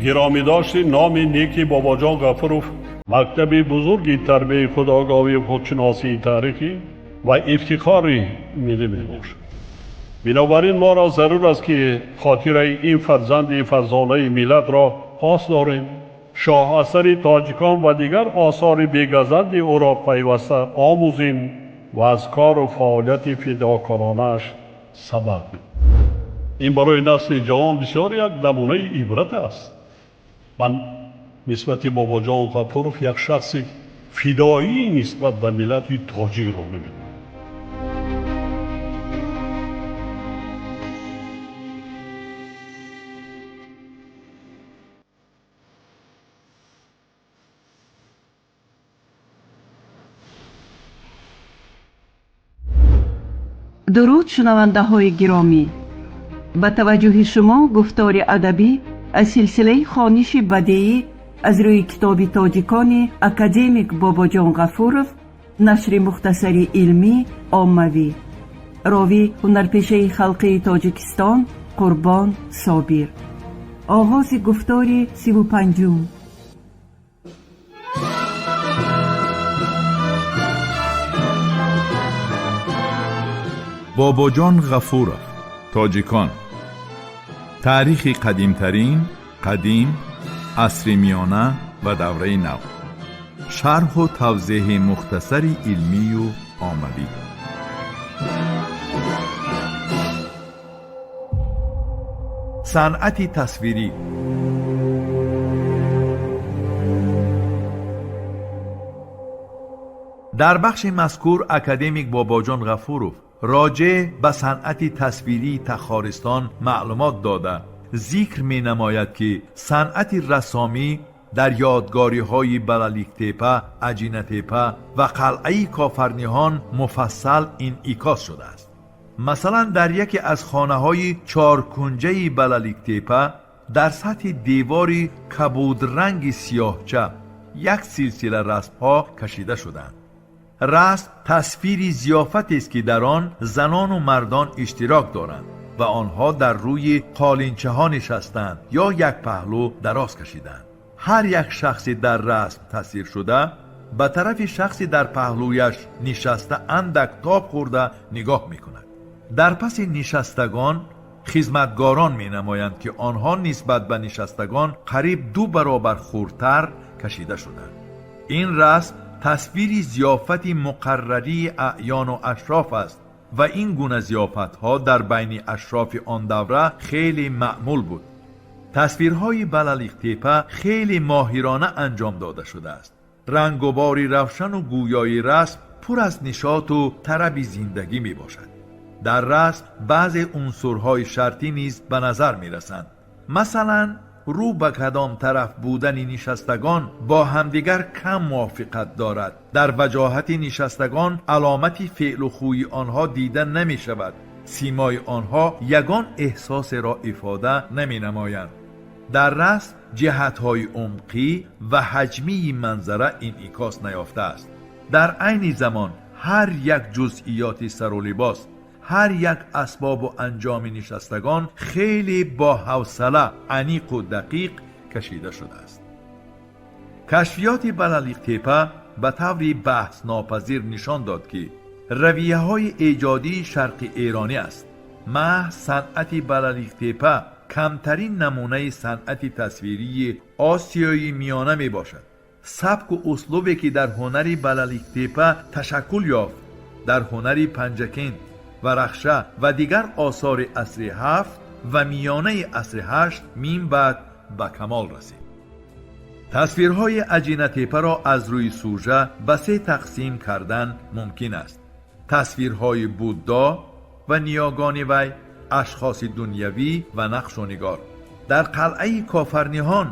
Гиромӣ дошти номи неки Бобоҷон Ғафуров мактаби бузурги тарбияи худогоҳӣ, худшиносии таърихӣ ва ифтихори миллӣ мебошад. Бинобар ин моро зарур аст, ки хотираи ин фарзанди фарзонаи миллатро пос дорем, шоҳасари тоҷикон ва дигар осори бегазанди ӯро пайваста омӯзем ва аз кору фаъолияти фидокоронааш сабақ. Ин барои насли ҷавон бисёр як намунаи ибрат аст. Ман нисбати Бобоҷон Ғафуров як шахси фидоӣ нисбат ба миллати тоҷикро мебинам. Дуруд, шунавандаҳои гиромӣ! Ба таваҷҷӯҳи шумо гуфтори адабӣ аз силсилаи хониши бадеӣ аз рӯи китоби тоҷикони академик Бобоҷон Ғафуров, нашри мухтасари илмӣ оммавӣ. Ровӣ ҳунарпешаи халқии Тоҷикистон Қурбон Собир. Оғози гуфтори 35-ум. Бобоҷон Ғафуров, тоҷикон, таърихи қадимтарин, қадим, асри миёна ва давраи нав, шарҳу тавзеҳи мухтасари илмию оммавӣ. Санъати тасвирӣ. Дар бахши мазкур академик Бобоҷон Ғафуров роҷеъ ба санъати тасвирии Тахористон маълумот дода, зикр менамояд, ки санъати рассомӣ дар ёдгориҳои Балаликтепа, Аҷинатепа ва қалъаи Кофарниҳон муфассал инъикос шудааст. Масалан, дар яке аз хонаҳои чоркунҷаи Балаликтепа дар сатҳи девори кабудранги сиёҳча як силсила расмҳо кашида шуданд. Расм тасвири зиёфатест, ки дар он занону мардон иштирок доранд ва онҳо дар рӯи қолинчаҳо нишастанд ё як паҳлӯ дароз кашиданд. Ҳар як шахси дар расм тасвир шуда ба тарафи шахси дар паҳлӯяш нишаста андак тоб хӯрда нигоҳ мекунад. Дар паси нишастагон хизматгорон менамоянд, ки онҳо нисбат ба нишастагон қариб ду баробар хурдтар кашида шуданд. Ин расм тасвири зиёфати муқаррарии аъёну ашроф аст ва ин гуна зиёфатҳо дар байни ашрофи он давра хеле маъмул буд. Тасвирҳои Балалиқтепа хеле моҳирона анҷом дода шудааст. Рангубори равшану гӯёи расм пур аз нишоту тараби зиндагӣ мебошад. Дар расм баъзе унсурҳои шартӣ низ ба назар мерасанд. Масалан, рӯ ба кадом тараф будани нишастагон бо ҳамдигар кам мувофиқат дорад. Дар ваҷоҳати нишастагон аломати феълу хӯи онҳо дида намешавад. Симои онҳо ягон эҳсосеро ифода наменамоянд. Дар расм ҷиҳатҳои умқӣ ва ҳаҷмии манзара инъикос наёфтааст. Дар айни замон ҳар як ҷузъиёти сару либос, ҳар як асбобу анҷоми нишастагон хеле бо ҳавсала, аниқу дақиқ кашида шудааст. Кашфиёти Балалиқтепа ба таври баҳснопазир нишон дод, ки равияҳои эҷодии шарқи эронӣ аст. Маҳз санъати Балалиқтепа камтарин намунаи санъати тасвирии Осиёи Миёна мебошад. Сабку услубе, ки дар ҳунари Балалиқтепа ташаккул ёфт, дар ҳунари Панҷакент, Варахша ва дигар осори асри ҳафт ва миёнаи асри ҳашт мин баъд ба камол расид. Тасвирҳои Аҷинатепаро аз рӯи сужа ба се тақсим кардан мумкин аст: тасвирҳои Буддо ва ниёгони вай, ашхоси дунявӣ ва нақшу нигор. Дар қалъаи Кофарниҳон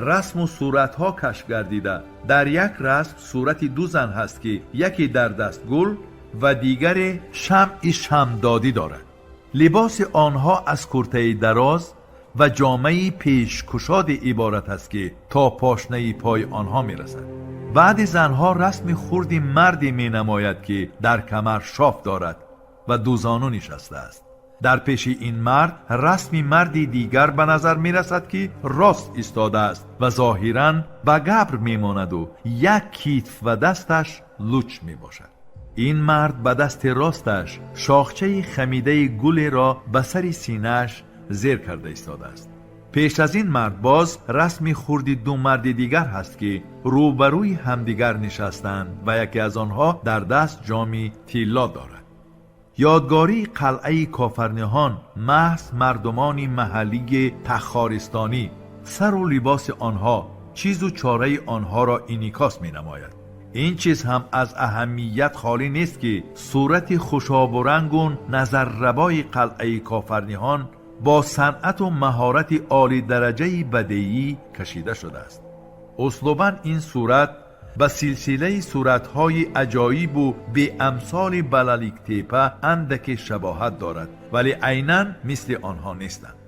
расму суратҳо кашф гардида, дар як расм сурати ду зан ҳаст, ки яке дар даст гул ва дигаре шамъи шамдодӣ дорад. Либоси онҳо аз куртаи дароз ва ҷомаи пешкушоде иборат аст, ки то пошнаи пои онҳо мерасад. Баъди занҳо расми хурди марде менамояд, ки дар камар шоф дорад ва дузону нишастааст. Дар пеши ин мард расми марди дигар ба назар мерасад, ки рост истодааст ва зоҳиран ба габр мемонаду як китф ва дасташ луч мебошад. Ин мард ба дасти росташ шохчаи хамидаи гулеро ба сари синааш зер карда истодааст. Пеш аз ин мард боз расми хурди ду марди дигар ҳаст, ки рӯбарӯи ҳамдигар нишастанд ва яке аз онҳо дар даст ҷоми тилло дорад. Ёдгории қалъаи Кофарниҳон маҳз мардумони маҳаллии тахористонӣ, сару либоси онҳо, чизу чораи онҳоро инъикос менамояд. Ин чиз ҳам аз аҳамият холӣ нест, ки сурати хушобурангу назаррабои қалъаи Кофарниҳон бо санъату маҳорати олидараҷаи бадеӣ кашида шудааст. Услубан ин сурат ба силсилаи суратҳои аҷоибу беамсоли Балаликтепа андаке шабоҳат дорад, вале айнан мисли онҳо нестанд.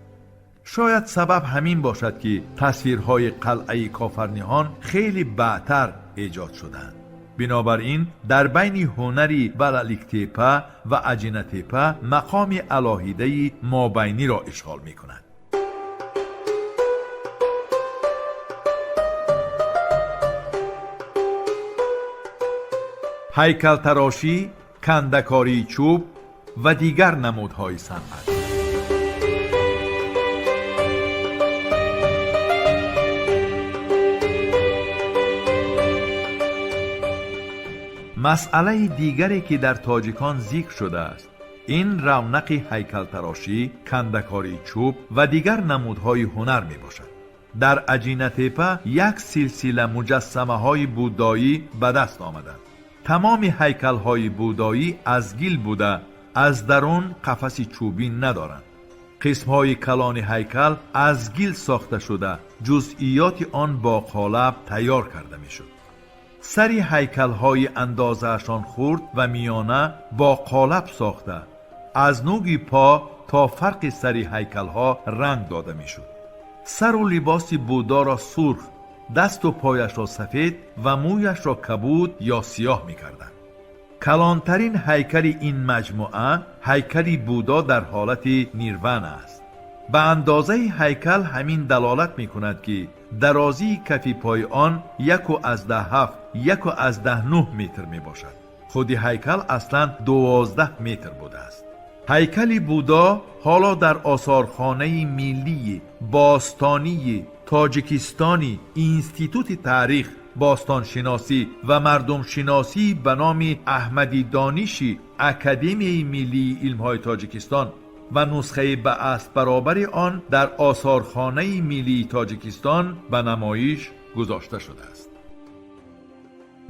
Шояд сабаб ҳамин бошад, ки тасвирҳои қалъаи Кофарниҳон хеле баъдтар эҷод шуданд. Бинобар ин дар байни ҳунари Балаликтепа ва Аҷинатепа мақоми алоҳидаи мобайниро ишғол мекунад. Ҳайкалтарошӣ, кандакории чӯб ва дигар намудҳои санъат. Масъалаи дигаре, ки дар тоҷикон зикр шудааст, ин равнақи ҳайкалтарошӣ, кандакории чӯб ва дигар намудҳои ҳунар мебошад. Дар Аҷинатепа як силсила муҷассамаҳои буддоӣ ба даст омаданд. Тамоми ҳайкалҳои будоӣ аз гил буда, аз дарун қафаси чӯбин надоранд. Қисмҳои калони ҳайкал аз гил сохта шуда, ҷузъиёти он бо қолаб тайёр карда мешуд. Сари ҳайкалҳои андозаашон хурд ва миёна бо қолаб сохта, аз нуги по то фарқи сари ҳайкалҳо ранг дода мешуд. Сару либоси Буддоро сурх, дасту пояшро сафед ва мӯяшро кабуд ё сиёҳ мекарданд. Калонтарин ҳайкали ин маҷмӯа ҳайкали Буддо дар ҳолати нирвана аст. Ба андозаи ҳайкал ҳамин далолат мекунад, ки дарозии кафи пои он 1,7, 1,9 метр мебошад. Худи ҳайкал аслан 12 метр будааст. Ҳайкали Буддо ҳоло дар осорхонаи миллии бостонии Тоҷикистони Институти таърих, бостоншиносӣ ва мардумшиносӣ ба номи Аҳмади Дониши Академияи миллии илмҳои Тоҷикистон ва нусхаи ба асл баробари он дар осорхонаи миллии Тоҷикистон ба намоиш гузошта шудааст.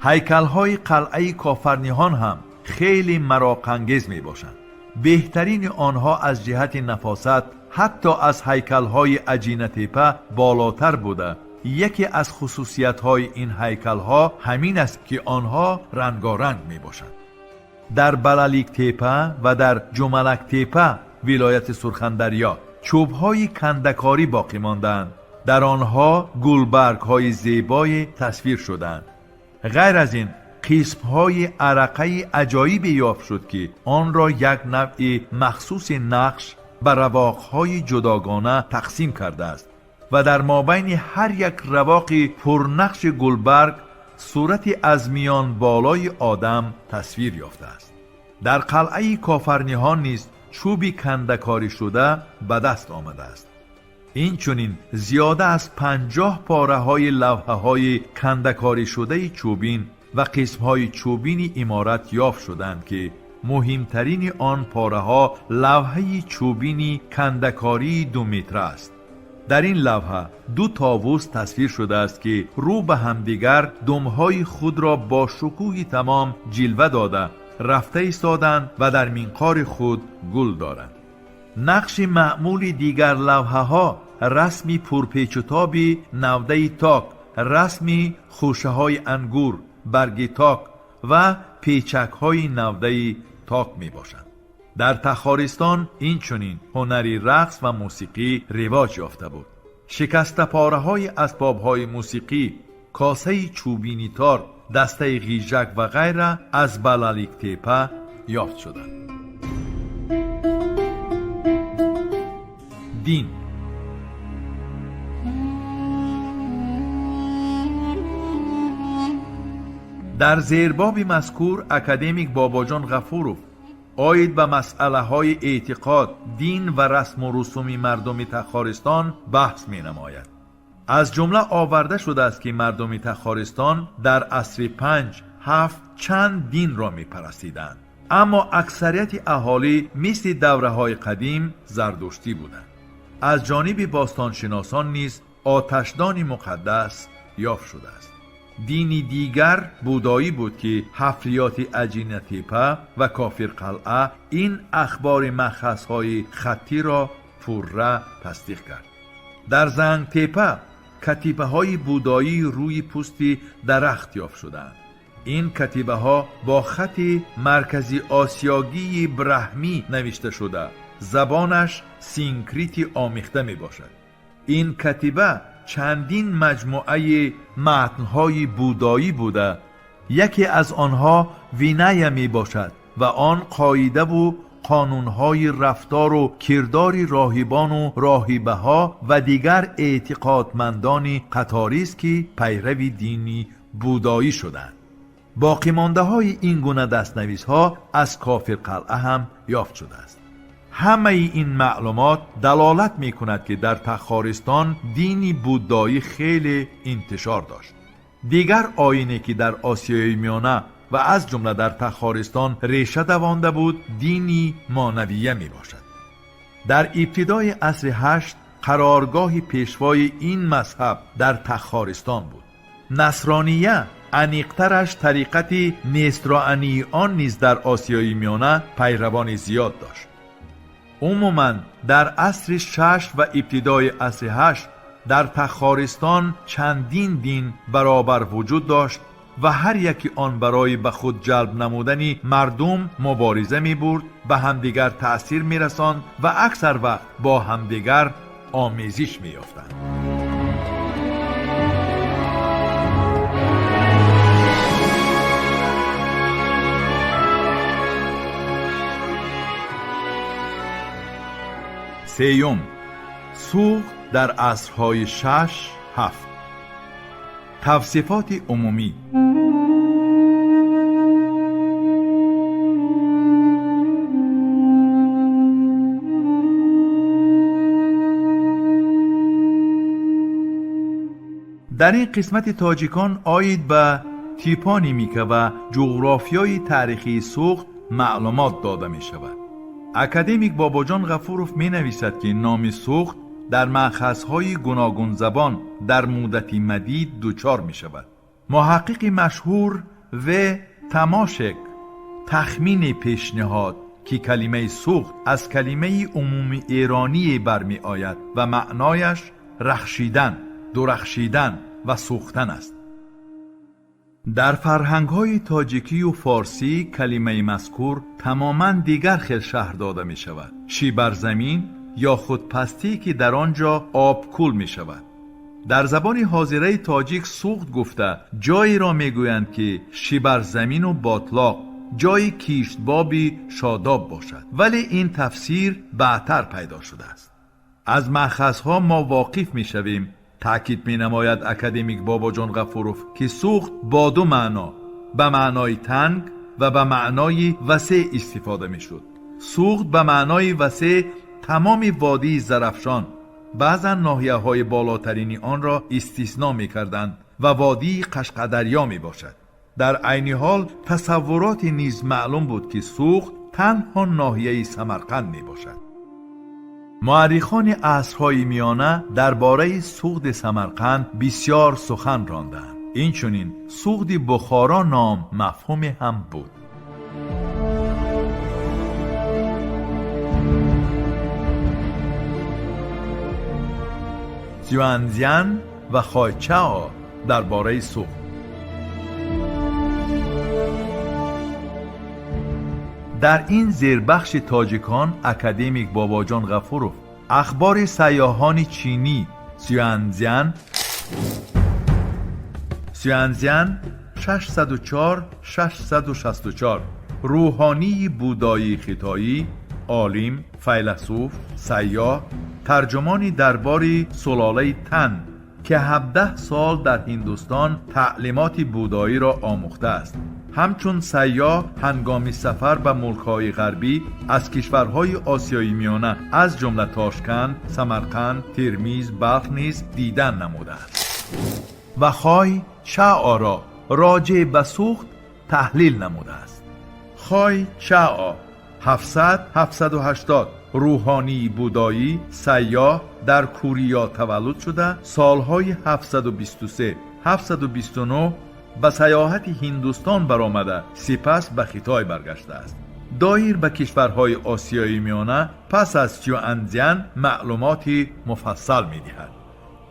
Ҳайкалҳои қалъаи Кофарниҳон ҳам хеле мароқангез мебошанд. Беҳтарини онҳо аз ҷиҳати нафосат ҳатто аз ҳайкалҳои Аҷинатепа болотар буда, яке аз хусусиятҳои ин ҳайкалҳо ҳамин аст, ки онҳо рангоранг мебошанд. Дар Балаликтепа ва дар Ҷумалактепа, вилояти Сурхандарё, чӯбҳои кандакорӣ боқӣ мондаанд. Дар онҳо гулбаргҳои зебое тасвир шуданд. Ғайр аз ин, қисмҳои арақаи аҷоибе ёфт шуд, ки онро як навъи махсуси нақш ба равоқҳои ҷудогона тақсим кардааст ва дар мобайни ҳар як равоқи пурнақши гулбарг сурати аз миён болои одам тасвир ёфтааст. Дар қалъаи Кофарниҳон низ чӯби кандакорӣ шуда ба даст омадааст. Инчунин зиёда аз 50 пораҳои лавҳаҳои кандакорӣшудаи чӯбин ва қисмҳои чӯбини иморат ёфт шуданд, ки муҳимтарини он пораҳо лавҳаи чӯбини кандакории 2 метра аст. Дар ин лавҳа ду товус тасвир шудааст, ки рӯ ба ҳамдигар думҳои худро бо шукӯҳи тамом ҷилва дода рафта истоданд ва дар минқори худ гул доранд. Нақши маъмули дигар лавҳаҳо расми пурпечутоби навдаи ток, расми хӯшаҳои ангур, барги ток ва печакҳои навдаи ток мебошанд. Дар Тахористон инчунин ҳунари рақс ва мусиқӣ ривоҷ ёфта буд. Шикастапораҳои асбобҳои мусиқӣ, косаи чӯбини тор, дастаи ғижак ва ғайра аз Балаликтепа ёфт шуданд. Дин. Дар зербоби мазкур академик Бобоҷон Ғафуров оид ба масъалаҳои эътиқод, дин ва расму русуми мардуми Тахористон баҳс менамояд. Аз ҷумла оварда шудааст, ки мардуми Тахористон дар асри 5-7 чанд динро мепарастиданд, аммо аксарияти аҳолӣ мисли давраҳои қадим зардуштӣ буданд. Аз ҷониби бостоншиносон низ оташдони муқаддас ёфт шудааст. Дини дигар будоӣ буд, ки ҳафриёти Аҷинатепа ва Кофирқалъа ин ахбори махазҳои хаттиро пурра тасдиқ кард. Дар Зангтепа катибаҳои будоӣ рӯи пӯсти дарахт ёфт шуданд. Ин катибаҳо бо хати маркази осиёгии браҳмӣ навишта шуда, забонаш синкрити омехта мебошад. Ин катиба чандин маҷмӯаи матнҳои будоӣ буда, яке аз онҳо Виная мебошад ва он қоидаву қонунҳои рафтору кирдори роҳибону роҳибаҳо ва дигар эътиқодмандони қаторист, ки пайрави дини будоӣ шуданд. Боқимондаҳои ин гуна дастнависҳо аз Кофирқалъа ҳам ёфт шудааст. Ҳамаи ин маълумот далолат мекунад, ки дар Тахористон дини буддоӣ хеле интишор дошт. Дигар оине, ки дар Осиёи Миёна ва аз ҷумла дар Тахористон реша давонда буд, дини монавия мебошад. Дар ибтидои асри 8 қароргоҳи пешвои ин мазҳаб дар Тахористон буд. Насрония, аниқтараш тариқати нестроании он низ дар Осиёи Миёна пайравони зиёд дошт. Умуман дар асри 6 ва ибтидои асри 8 дар Тахористон чандин дин баробар вуҷуд дошт ва ҳар яки он барои ба худ ҷалб намудани мардум мубориза мебурд, ба ҳамдигар таъсир мерасонд ва аксар вақт бо ҳамдигар омезиш меёфтанд. Сеюм, Суғд дар асрҳои 6-7. Тавсифоти умумӣ. Дар ин қисмати тоҷикон оид ба типонимика ва ҷуғрофиёи таърихии Суғд маълумот дода мешавад. Академик Бобоҷон Ғафуров менависад, ки номи Суғд дар маъхазҳои гуногунзабон дар муддати мадид дучор мешавад. Муҳаққиқи машҳур В. Тамошек тахмине пешниҳод, ки калимаи Суғд аз калимаи умумиэроние бармеояд ва маънояш рахшидан, дурахшидан ва сӯхтан аст. Дар фарҳангҳои тоҷикию форсӣ калимаи мазкур тамоман дигар хел шарҳ дода мешавад: шибарзамин ё худпастӣ, ки дар он ҷо об кул мешавад. Дар забони ҳозираи тоҷик Суғд гуфта ҷоеро мегӯянд, ки шибарзамину ботлоқ, ҷои киштбоби шодоб бошад, вале ин тафсир баъдтар пайдо шудааст. Аз маъхазҳо мо воқиф мешавем, таъкид менамояд академик Бобоҷон Ғафуров, ки Суғд бо ду маъно, ба маънои танг ва ба маънои васеъ истифода мешуд. Суғд ба маънои васеъ тамоми водии Зарафшон, баъзан ноҳияҳои болотарини онро истисно мекарданд, ва водии Қашқадарё мебошад. Дар айни ҳол тасаввуроте низ маълум буд, ки Суғд танҳо ноҳияи Самарқанд мебошад. Муаррихони асрҳои миёна дар бораи Суғди Самарқанд бисёр сухан ронданд. Инчунин Суғди Бухоро ном мафҳуме ҳам буд. Сюанзян ва Хойчао дар бораи Суғд. Дар ин зербахши тоҷикон академик Бобоҷон Ғафуров ахбори сайёҳони чинӣ Сюанзян 604-664, рӯҳонии будоии хитоӣ, олим, файласуф, сайёҳ, Тарҷумони дарбори сулолаи Тан, ки 17 сол дар Ҳиндустон таълимоти будоиро омӯхтааст. Ҳамчун сайёҳ ҳангоми сафар ба мулкҳои ғарбӣ аз кишварҳои Осиёи Миёна, аз ҷумла Тошканд, Самарқанд, Термиз, Балх низ дидан намудааст. Ва Хой Чаоро роҷеъ ба Суғд таҳлил намудааст. Хой Чао 700-780 рӯҳонии будоӣ, сайёҳ, дар Кӯрия таваллуд шуда, солҳои 723-729 ба сайёҳати Ҳиндустон баромада, сипас ба Хитой баргаштааст. Доир ба кишварҳои Осиёи Миёна пас аз Сюанзян маълумоти муфассал медиҳад.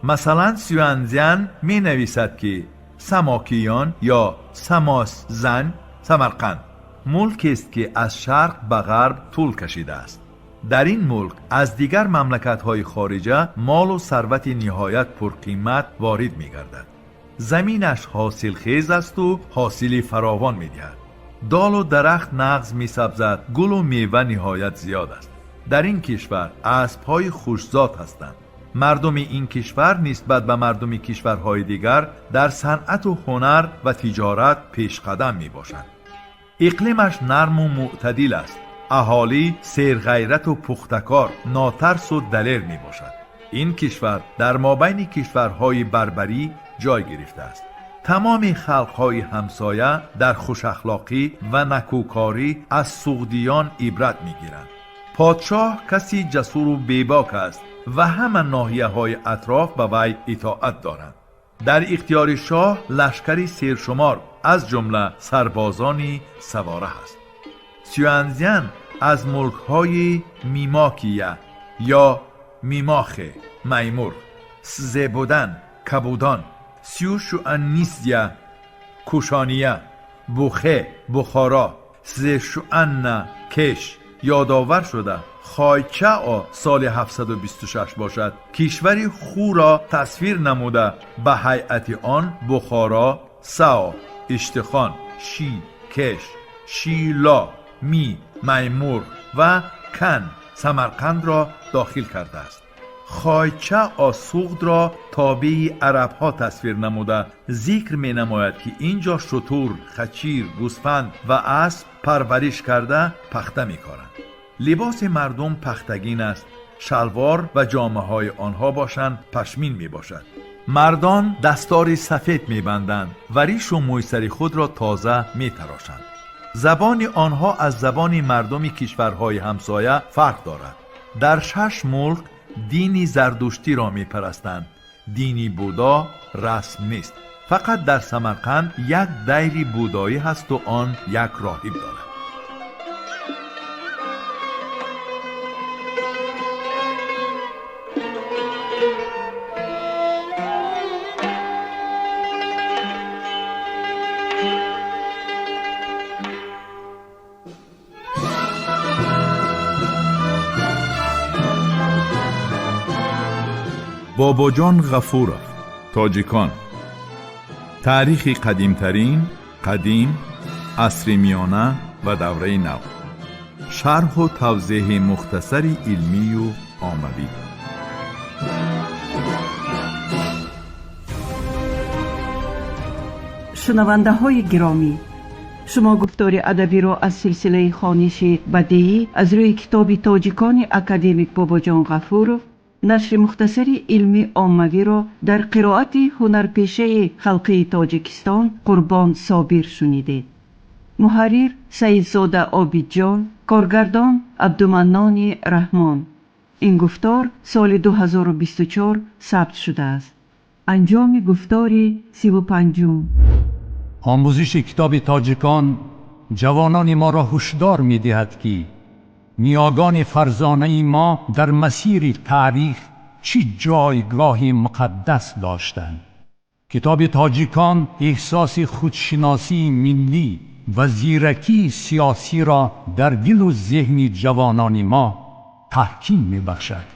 Масалан, Сюанзян менависад, ки Самокиён ё Самосзан Самарқанд мулкест, ки аз шарқ ба ғарб тӯл кашидааст. Дар ин мулк аз дигар мамлакатҳои хориҷа молу сарвати ниҳоят пурқимат ворид мегардад. Заминаш ҳосилхез асту ҳосили фаровон медиҳад. Долу дарахт нағз месабзад, гулу мева ниҳоят зиёд аст. Дар ин кишвар аспҳои хушзот ҳастанд. Мардуми ин кишвар нисбат ба мардуми кишварҳои дигар дар санъату ҳунар ва тиҷорат пешқадам мебошанд. Иқлимаш нарму мӯътадил аст. Аҳолӣ серғайрату пухтакор, нотарсу далер мебошад. Ин кишвар дар мобайни кишварҳои барбарӣ ҷой гирифтааст. Тамоми халқҳои ҳамсоя дар хушахлоқӣ ва накӯкорӣ аз суғдиён ибрат мегиранд. Подшоҳ каси ҷасуру бебок аст ва ҳама ноҳияҳои атроф ба вай итоат доранд. Дар ихтиёри шоҳ лашкари сершумор, аз ҷумла сарбозони савора ҳаст. Сюанзян аз мулкҳои Мимокия ё Мимохе Маймур, Зебудан Кабудон, Сюшуаннисия Кушония, Бухе Бухоро, Зешуанна Кеш ёдовар шуда, Хойчао соли 726 бошад, кишвари Хуро тасвир намуда, ба ҳайати он Бухоро, Сао, Иштихон, Ши, Кеш, Шило, Ми, Маймур ва Кан Самарқандро дохил кардааст. Хойчао Суғдро тобеи арабҳо тасвир намуда, зикр менамояд, ки ин ҷо шутур, хачир, гӯсфанд ва асп парвариш карда, пахта мекоранд. Либоси мардум пахтагин аст, шалвор ва ҷомаҳои онҳо бошанд пашмин мебошад. Мардон дастори сафед мебанданд ва ришу мӯйсари худро тоза метарошанд. Забони онҳо аз забони мардуми кишварҳои ҳамсоя фарқ дорад. Дар шаш мулк дини зардуштиро мепарастанд. Дини Будо расм нест. Фақат дар Самарқанд як дайри будоӣ ҳасту он як роҳиб дорад. Бобоҷон Ғафуров. Тоҷикон: таърихи қадимтарин, қадим, асри миёна ва давраи нав. Шарҳу тавзеҳи мухтасари илмию оммавӣ. Шунавандаҳои гиромӣ, шумо гуфтори адабиро аз силсилаи хониши бадеӣ аз рӯи китоби «Тоҷикони» академик Бобоҷон Ғафуров, нашри мухтасари илмӣ оммавиро дар қироати ҳунарпешаи халқии Тоҷикистон Қурбон Собир шунидед. Муҳаррир Саидзода Обидҷон, коргардон Абдуманнони Раҳмон. Ин гуфтор соли 2024 сабт шудааст. Анҷоми гуфтори 35-ум. Омӯзиши китоби «Тоҷикон» ҷавонони моро ҳушдор медиҳад, ки ниёгони фарзонаи мо дар масири таърих чӣ ҷойгоҳи муқаддас доштанд. Китоби «Тоҷикон» эҳсоси худшиносии миллӣ ва зиракии сиёсиро дар дилу зеҳни ҷавонони мо таҳким мебахшад.